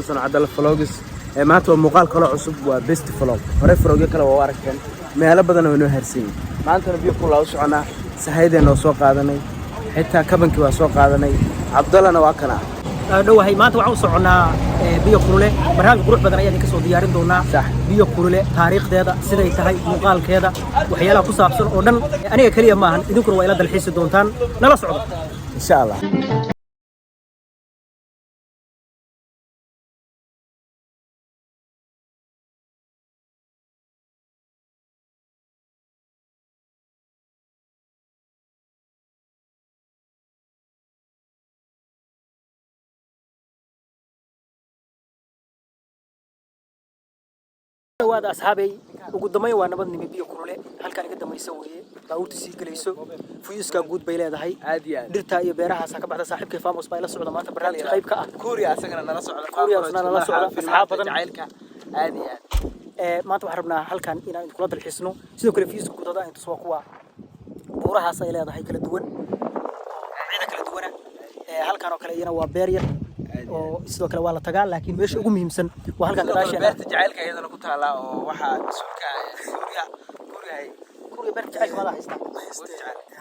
Samson Cabdalla Vlogs. Maanta waa muuqaal kaloo cusub, waa best vlog. Hore vlogyo kale waa u aragteen, meelo badan oo inoo harsan yihiin. Maantana biyo kulaa u soconaa, sahaydeena waa soo qaadanay, xitaa kabankii waa soo qaadanay. Cabdallana waa kana. Dhowahay. Maanta waxaan u soconnaa biyo kulule. Barnaamij qurux badan ayaan idinka soo diyaarin doonaa. Sax. Biyo kulule taariikhdeeda, siday tahay, muuqaalkeeda, waxyaalaha ku saabsan oo dhan. Aniga keliya maahan, idinkuna waa ila dalxiisi doontaan. Nala socdo. Insha Allah. Dhawaada asxaabay. Ugu dambayn waa nabad nimi biyo kulule. Halkaan iga dambaysa weeye, baabuurta sii gelayso. Fuyuuskaa guud bay leedahay. Aad iyo aad. Dhirtaa iyo beerahaasa ka baxda. Saaxiibkay Famos baa ila socda maanta, barnaamijka qayb ka ah. Kuuriya asagana nala socda. Kuuriya asna nala socda, asxaab badan. Jacaylka aad iyo aad. Maanta waxaan rabnaa halkan inaan idinkula dalxiisno. Sidoo kale fiyuuska guud haddaan intus, waa kuwa buurahaas ay leedahay kala duwan oo noocyada kala duwana. Halkan oo kale iyana waa beer yar oo sidoo kale waa la tagaa, laakiin meesha ugu muhiimsan waa halkan Sidoo kale gadaasheena. Beerta jacaylka iyadana ku taala oo waxaa mas-uulka ah Kuuriya, Kuuriya. Kuriga beerta jacaylka maada haystaa?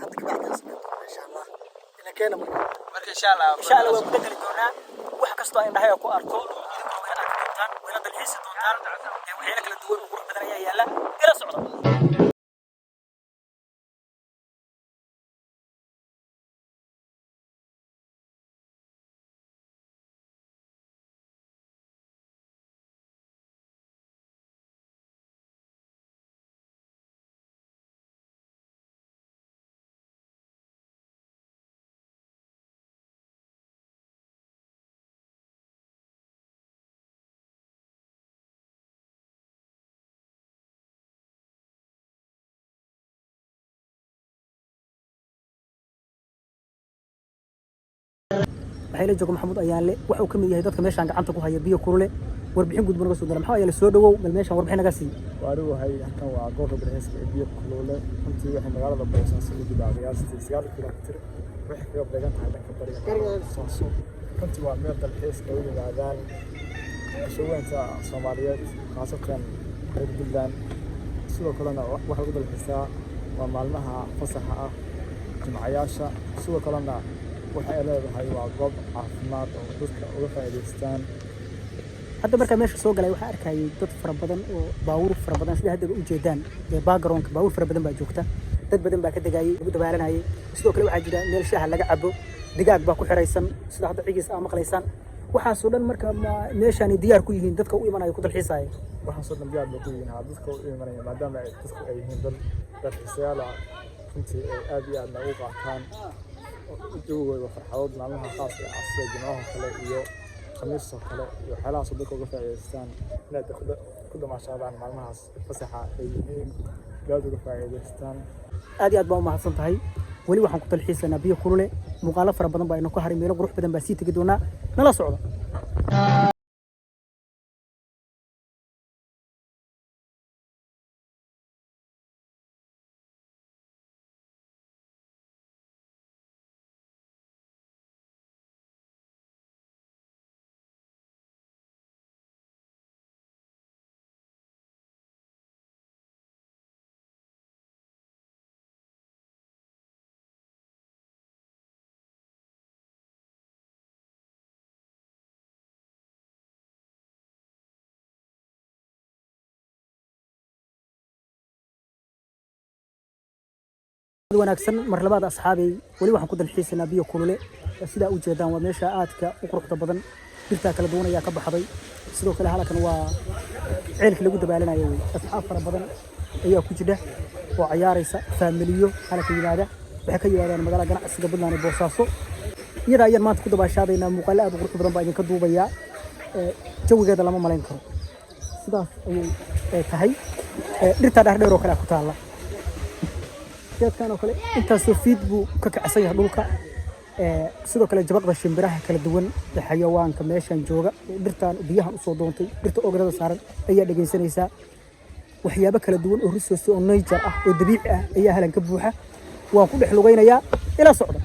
Hadda ka bacdi aan samayn doona, insha Allah, ina keena marka. Marka insha Allah. Insha Allah waa guda geli doonaa. Wax kastoo indhahay ku arko idinkuna wayna arki doontaan, wayna dalxiisi doontaan. Waxyaalo kala duwan oo qurux badan ayaa yaalla. Ila socda. Waxaa ila jooga Maxamuud Ayaanle. Waxa uu ka mid yahay dadka meeshaan gacanta ku haya biyo kulule. Warbixin guud buu naga soo dira. Maxaa Ayaanle, soo dhawow. Bal meeshaan warbixin naga sii. Waa anigu halkan waa goobta dalxiiska ee biyo kulule. Runtii waxay magaalada Boosaaso ugu jibaa qiyaastii 9 kilomitir. Waxay kaga beegan tahay dhanka bariga magaalada Boosaaso. Runtii waa meel dalxiis ay u yimaadaan bulshooyinka Soomaaliyeed, khaasatan reer Puntland. Sidoo kalena waxaa lagu dalxiisaa waa maalmaha fasaxa ah, jimcayaasha. Sidoo kalena waxa ay leedahay waa goob caafimaad oo dadka uga faa'iidaystaan. Hadda markaa meesha soo galay waxaa arkayay dad fara badan oo baabuur fara badan, sida haddaba ujeedaan ee backgroundka baabuur fara badan baa joogta. Dad badan baa ka degayay, lagu dabaalanayay. Sidoo kale waxaa jira meel shaaha laga cabo, digaag baa ku xiraysan, sida hadda cigiis aa maqlaysaan. Waxaasoo dhan marka meeshaani diyaar ku yihiin dadka u imanaya, ku dalxiisaya? Waxaasoo dhan diyaar bay ku yihiin, haa, dadka u imanaya, maadaama ay dadku ay yihiin dad dalxiisayaal ah. Runtii ay aad iyo aadna ugu qaataan jawigooda farxadood maalmaha khaaska ah, sida jimcaha kale iyo khamiistoo kale iyo waxyaalahaasoo dadka uga faa'iidaystaan inay ku damaashaadaan maalmahaas fasaxa ay yihiin, aad uga faa'iidaystaan. Aad iyo aad baa u mahadsan tahay. Weli waxaan ku dalxiisanaa biyo kulule. Muuqaalo fara badan baa inoo ka haray, meelo qurux badan baa sii tegi doonaa. Nala socda. Wanaagsan mar labaad asxaabay. Weli waxaan ku dalxiisanaa biyo kulule. Sidaa u jeedaan, waa meesha aadka u quruxda badan. Dhirtaa kala duwan ayaa ka baxday. Sidoo kale halkan waa ceelkii lagu dabaalanayo wey. Asxaab fara badan ayaa ku jira oo cayaaraysa. Faamiliyo halka yimaada waxay ka yimaadaan magaalada ganacsiga Puntland ee Boosaaso. Iyada ayaan maanta ku dabaashaadaynaa. Muuqaalo aad u qurux badan baa idinka duubayaa. Jawigeeda lama malayn karo. Sidaas ayay tahay. Dhirtaa dhaardheer oo kale ku taalla. Geedkan oo kale intaasoo fiid buu ka kacsan yahay dhulka. Sidoo kale jabaqda shimbiraha kala duwan ee xayawaanka meeshan jooga ee dhirtaan biyahan usoo doontay, dhirta oogada saaran ayaa dhegaysanaysaa. Waxyaabo kala duwan oo resource oo nature ah oo dabiici ah ayaa halan ka buuxa. Waan ku dhex lugaynayaa, ila socda.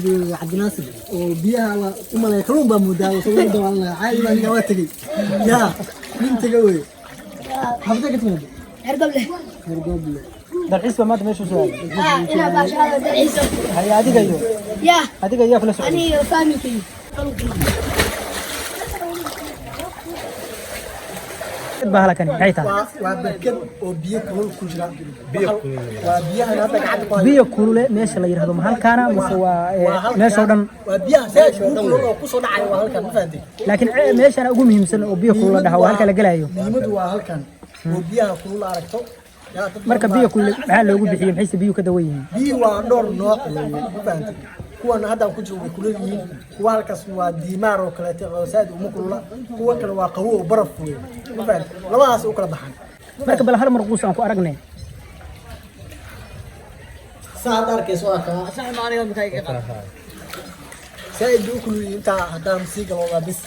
Jooga Cabdinaasir oo biyaha la u malaya kalluun baa moodaa oo soo dawaalanaya caadi baa ninka waa tegey yaa nin tega wey. Xaafadee ka timaada? Hergoble. Hergoble. Dalxiis baa maanta meesha usoo aaday? Ah, inaa baashaada dalxiiso. Haye, adiga iyo Yaa, adiga iyaa kula socday? Aniga familkay. Baa halkani maxay tahay? Waa barkad oo biyo kulul ku jira. Waa biyahan hadda gacanta ku hayo. Biyo kulule meesha la yidhahdo ma halkaana mase waa Waa halkan. meesha oo dhan? Waa biyaha saaid ugu kulul oo kusoo dhacaya waa halkan, ma fahantay? Laakiin meeshana ugu muhiimsan oo biyo kulule la dhaha waa halka la gelayo. Muhiimadu waa halkan oo biyaha kulul aragto. Yaa dad Marka badan biyo kulule maxaa loogu bixiyey? Maxayse biyuhu ka dawan yihiin? Biyi waa dhowr nooc weeye, ma fahantay? Kuwan hadda aan ku jiro way kulul yihiin. Kuwa halkaas waa diimaar oo kaleeto oo saaid uma kulula. Kuwa kale waa qabow oo baraf weeye, ma fahantay? Labadaas u kala baxaan. Marka bal hal mar quus aan ku aragnay. Saa hadda arkayso waa kaa saaid bay u kulul yihiin. Intaa haddaan sii galo waa bis.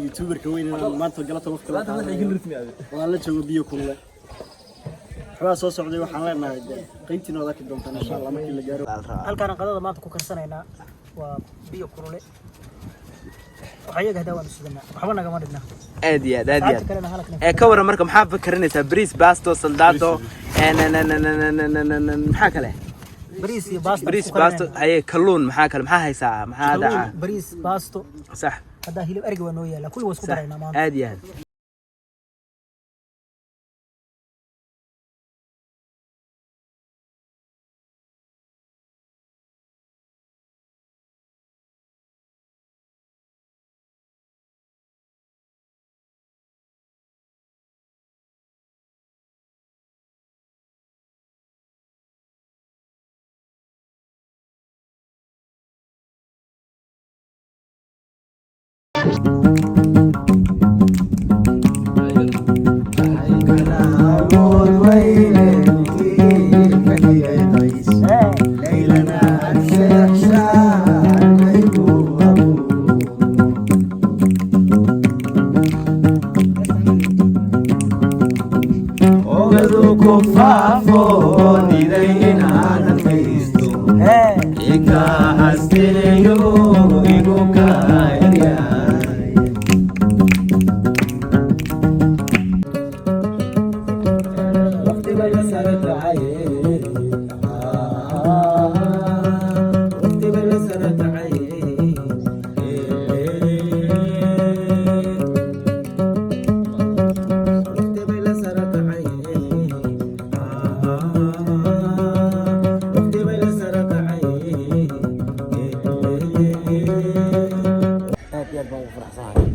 YouTuberka weyn inaan maanta galabta waqti la qaadanayo oo aan la joogo biyo kulule. Waxbaa soo socday, waxaan leenahay dee qaybtiina waad arki doontaan insha Allah markii la gaaro. Halkaan qadada maanta ku karsanaynaa waa biyo kulule. Waxa iyaga hadaa waanu suganaa, waxba nagama dhibna. Aad iyo aad, aad iyo Saacadda aad. kalena halkan. Ee, ka waran marka, maxaa fakarinaysaa? Bariis, basto, saldato, maxaa kale? Bariis iyo baasto. Bariis, basto, haye, kalluun, maxaa kale? Maxaa haysaa? Maxaa dhaca? Bariis, baasto. Sax. Haddaa hilib ariga waa noo yaala, kulli waa isku Sax. daraynaa maanta. Aad iyo aad. Aad iyo aad baan ugu faraxsanahay.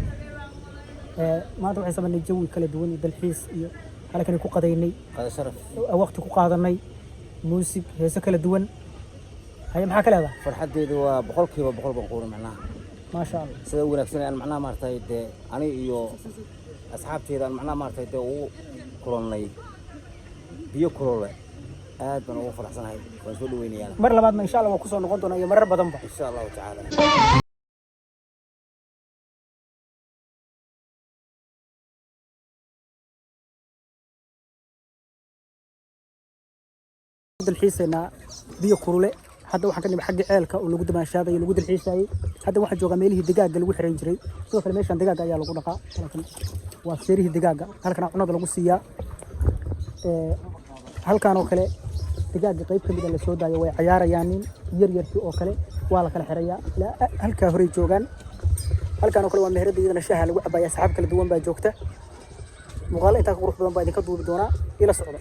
Maanta waxay samaynay jawi kala duwan iyo dalxiis iyo halkani ku qadaynay. Qada sharaf. Waqti ku qaadanay, muusig, heeso kala duwan. Haye, maxaa ka leedahay? Farxaddeedu waa 100% baan quurin macnaha. Maasha Allah. Sida u wanaagsan aan macnaha maaragtay dee aniga iyo asxaabteyda aan macnaha maaragtay dee ugu kulannay biyo kulule, aad baan ugu faraxsanahay, waan soo dhaweynayaa. Mar labaadna insha Allah waa kusoo noqon doonaa iyo marar badanba. Insha Allahu tacaala. Dalxiisaynaa biyo kulule. Hadda waxaan ka nimid xagga ceelka oo lagu damaashaadayo, lagu dalxiisayay. Hadda waxaan joogaa meelihii digaaga lagu xiran jiray. Sidoo kale meeshan digaaga ayaa lagu dhaqaa. Halkan waa seerihii digaaga, halkan cunada lagu siiyaa. Halkan oo kale digaaga qayb ka mid a la soo daayo, way cayaarayaan. Nin yar yarkii oo kale waa la kala xirayaa ilaa halkaa horey joogaan. Halkan oo kale waa meherada iyadana shaaha lagu cabaya. Asxaab kala duwan baa joogta. Muuqaalo intaa ka qurux badan baa idinka duubi doonaa, ila socda.